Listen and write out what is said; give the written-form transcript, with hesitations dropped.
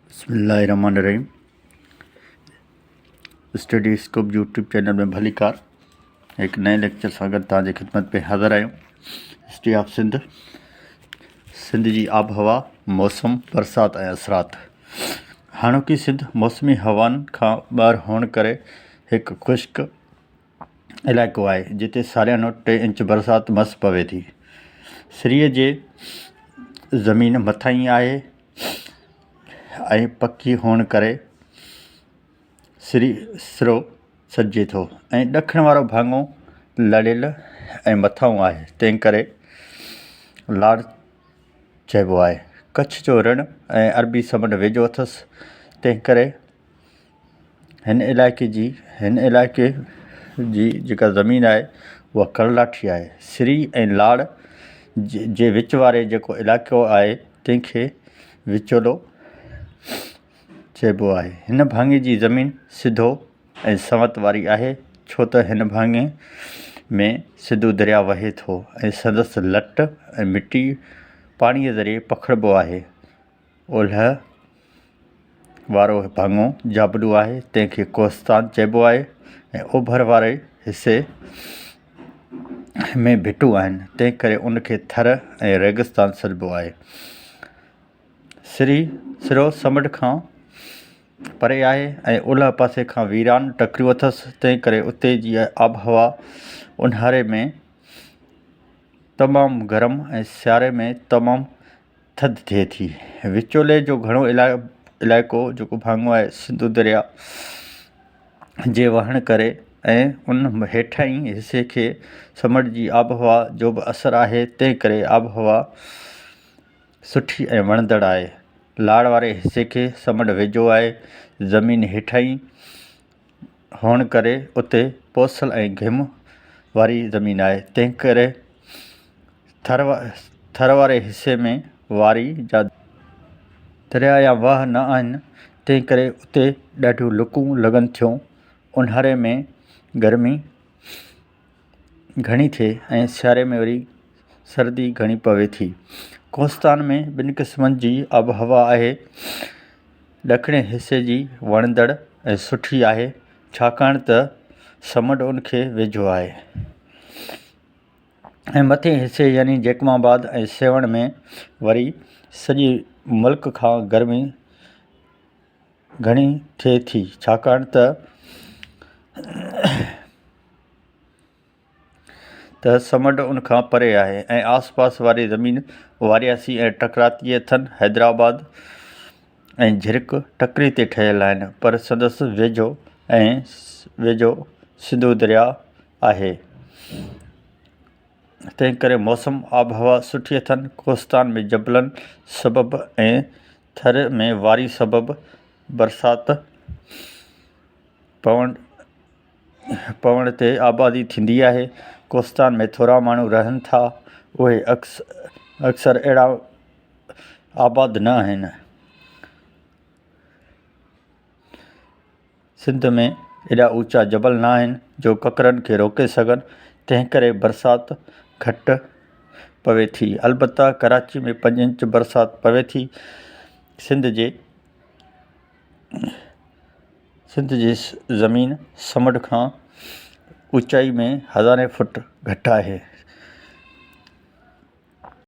بسم الله الرحمن الرحيم اسٽڊي اسڪوپ يوٽيوب چينل ۾ ڀليڪار هڪ نئين ليڪچر سان گڏ توهان جي خدمت ۾ حاضر آهيون هسٽري آف سنڌ سنڌ جي آبهوا موسم برسات ۽ اثرات هاڻوڪي سنڌ موسمي هوائن کان ٻاهر هئڻ ڪري هڪ خشڪ علائقو آهي، جتي ساليانو ٽي انچ برسات مس پوي ٿي. سريء جي زمين مٿاهين آهي ۽ پڪي هئڻ ڪري سري سرو سڏجي ٿو ۽ ڏکڻ وارو ڀاڱو لڙيل ۽ مٿاهون آهي، تنهن ڪري لاڙ چئبو آهي. ڪڇ جو رڻ ۽ عربي سمنڊ ويجهو اٿس، تنهن ڪري هن علائقي جي هن علائقي جي جيڪا زمين آهي اها ڪرلاٺي آهي. سري ۽ لاڙ جي وچ واري جيڪو علائقو آهي تنهن کي وچولو چئبو آهي. هن ڀاڱي جي زمين سڌو ۽ سنوت واري آهي ڇو ته هن ڀاڱي ۾ سنڌو درياء وهي ٿو ۽ سندس لٽ ۽ مٽي پاڻيء ذريعي پکڙبو آهي. اولهه وارو ڀاڱو جابلو آهي، تنهن کي ڪوهستان چئبو آهي ۽ اوڀر واري حصي ۾ ڀٽون آهن، تنهن ڪري ان کي ٿر ۽ ريگستان سڏبو آهي. سري سرو سمنڊ کان پري آهي ۽ اولهه پاسي کان ويران ٽڪريون اٿس، تنهن ڪري اتي جي آبهوا اونهاري ۾ تمام گرم ۽ سياري ۾ تمام ٿڌ ٿئي ٿي. وچولي جو گهڻو علائقو جيڪو ڀاڱو آهي سنڌو درياء جي وهڻ ڪري ۽ ان هيٺائين حصي کي سمنڊ جي آبهوا جو به اثر آهي تنهن ڪري آبهوا سٺي ۽ وڻندڙ آهي. لاڙ واري حصي کي سمنڊ ويجهو آهي زمين هيٺائين هئڻ ڪري اتي پوسل ۽ گهم واري زمين آهي تنهن ڪري ٿر ٿر واري حصي ۾ واري جا درياء يا واهه نه آهن تنهن ڪري اتي ڏاڍيون لڪون لڳن ٿيون اونهاري ۾ گرمي گهڻي ٿئي ۽ سياري ۾ وري سردي گهڻي پوي ٿي ڪوهستان ۾ ٻن قسمن جي آبهوا آهي ڏکڻي حصي جي وڻندڙ ۽ سٺي آهي ڇاڪاڻ ته سمنڊ ان کي ويجهو آهي ۽ مٿئين حصي يعني جيڪب آباد ۽ سيوهڻ ۾ وري سڄي ملڪ کان گرمي گهڻي ٿئي ٿي ڇاڪاڻ ته ته سمنڊ ان کان پري آهي ۽ آس پاس واري زمين وارياسي ۽ ٽڪراتي اٿن. حيدرآباد ۽ جھرڪ ٽڪري تي ٺهيل آهن پر سندس ويجهو ۽ ويجهو سنڌو درياء آهي تنهن ڪري موسم آبهوا سٺي اٿن. ڪوهستان ۾ جبلن سبب ۽ ٿر ۾ واري سبب برسات پوڻ پوڻ تي آبادي ٿيندي آهي. ڪوهستان ۾ ٿورا ماڻهو رهن ٿا اهي اڪثر اهڙا آباد نه آهن. سنڌ ۾ ايڏا اوچا جبل نه آهن جو ڪڪرن کي روڪي سگهن، تنهن ڪري برسات گهٽ پوي ٿي. البته ڪراچي ۾ پنج انچ برسات پوي ٿي. سنڌ جي سنڌ جي زمين سمنڊ کان اوچائي ۾ هزارين فوٽ گهٽ آهي.